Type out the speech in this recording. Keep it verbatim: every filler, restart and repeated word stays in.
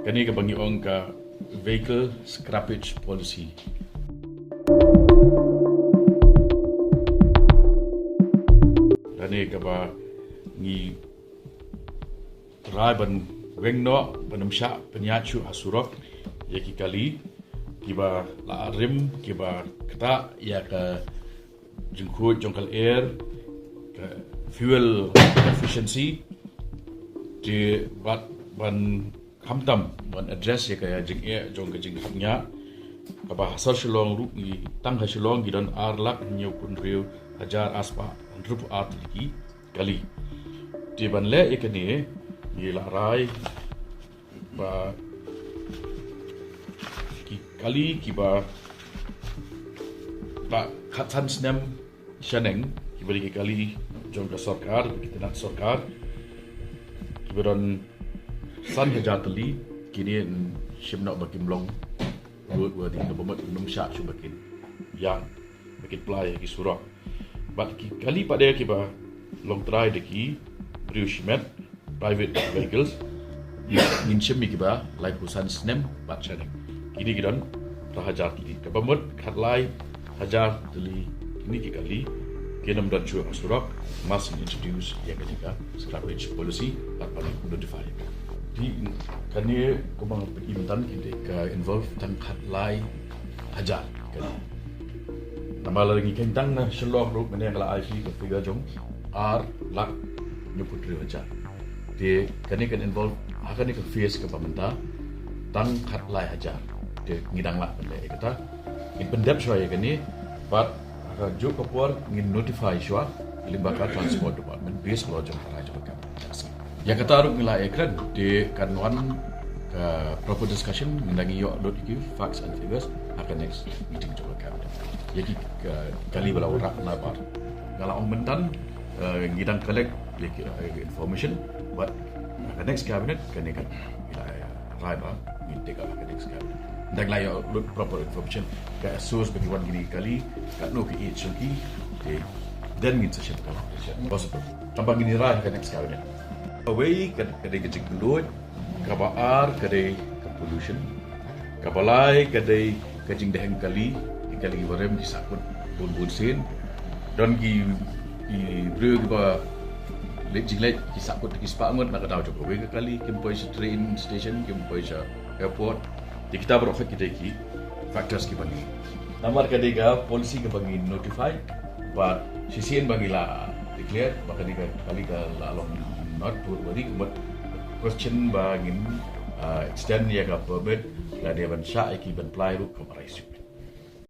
Kane kaba ngi ong ka vehicle scrappage policy. Kane kaba ngi rai ban weng noh, ban ym shah pynïaid shuh ha surok ïa ki kali kiba la rim, kiba ktah ïa ka jingkhuid jong ka lyer, ka fuel efficiency, te bad ban khamtam ban address ïa ka jingeh jong ka jingkhapngiah. Kaba ha sor Shillong ruh ngi, tang ha Shillong ngi don ar lak hynñiewphew hynriew hajar arspah hynriewphew ar tylli ki kali. Te ban leh ïa kane ngi la rai ba ki kali kiba la khatsan snem shaneng, kiba dei ki kali jong ka sorkar, ki tnat sorkar, kiba don san hajar tylli, kine yn shim noh ba kim long roadworthy, kaba mut ym shah shuh ba kin ïaid, ba kin plie ha ki surok. Bad ki kali pat de kiba long trai da ki briew shimet, private vehicles, ngin shim ïa kiba laiphew san snem bad shaneng. Kine ki don phra hajar tylli. Kaba mut khatlai hajar tylli kine ki kali kin ym don shuh ha surok, must introduce ïa kane ka scrappage policy bad ban notify. Te kane kumba nga pyni myntan, kine ka involve tang khatlai hajar kali. Namar lada ngi kheiñ tang na Shillong ruh, mynne nga la ai phi ka figure jong ar lak hynñiewphew hynriew hajar. Te kane kan involve ha kane ka phase kaba mynta tang khatlai hajar. Te ngi dang lah ban leh ïa kata. Ngin pyndep shuwa ïa kane bad ha kajuh ka por ngin notify shuwa lyngba ka Transport Department, based law jong ka rai jong ka government. Ïa kata ruh ngi la ïakren, te kan wan ka proper discussion, ngi dang ïoh lut ïa ki facts and figures ha ka next meeting jong ka cabinet. Ïa ki, ka, kali ba la wanrah na bar, nga la ong myntan, eh, ngi dang collect ïa ki, eh, information, but ha ka next cabinet kane kan ngi la rai ba ngin take up ha ka next cabinet. Ngi dang la ïoh lut proper information, ka source ba ki wan kine ki kali, katno ka age jong ki, te then ngin sa shim ka, possible. Tang ba ngin rai ha ka next cabinet. Kawei ka, ka dei ka jingkylluid, kaba ar ka dei ka pollution, kaba lai ka dei ka jingdheng kali, ki kali kiba rem ki sahkut bun bun sien. Don ki, ki briew kiba leit jingleit ki sahkut ki spah ngut na ka daw jong kawei ka kali, kim poi sha train station, kim poi sha airport. Te kita baroh ki dei ki factors kiba ngi, namar ka dei ka policy kaba ngi notify, but shisien ba ngi la declare ba kane ka kali ka la long not roadworthy, but question ba ngin, ah, extend ïa ka permit, lane ban shah ïa ki ban plie ruh ka ba rai shuh.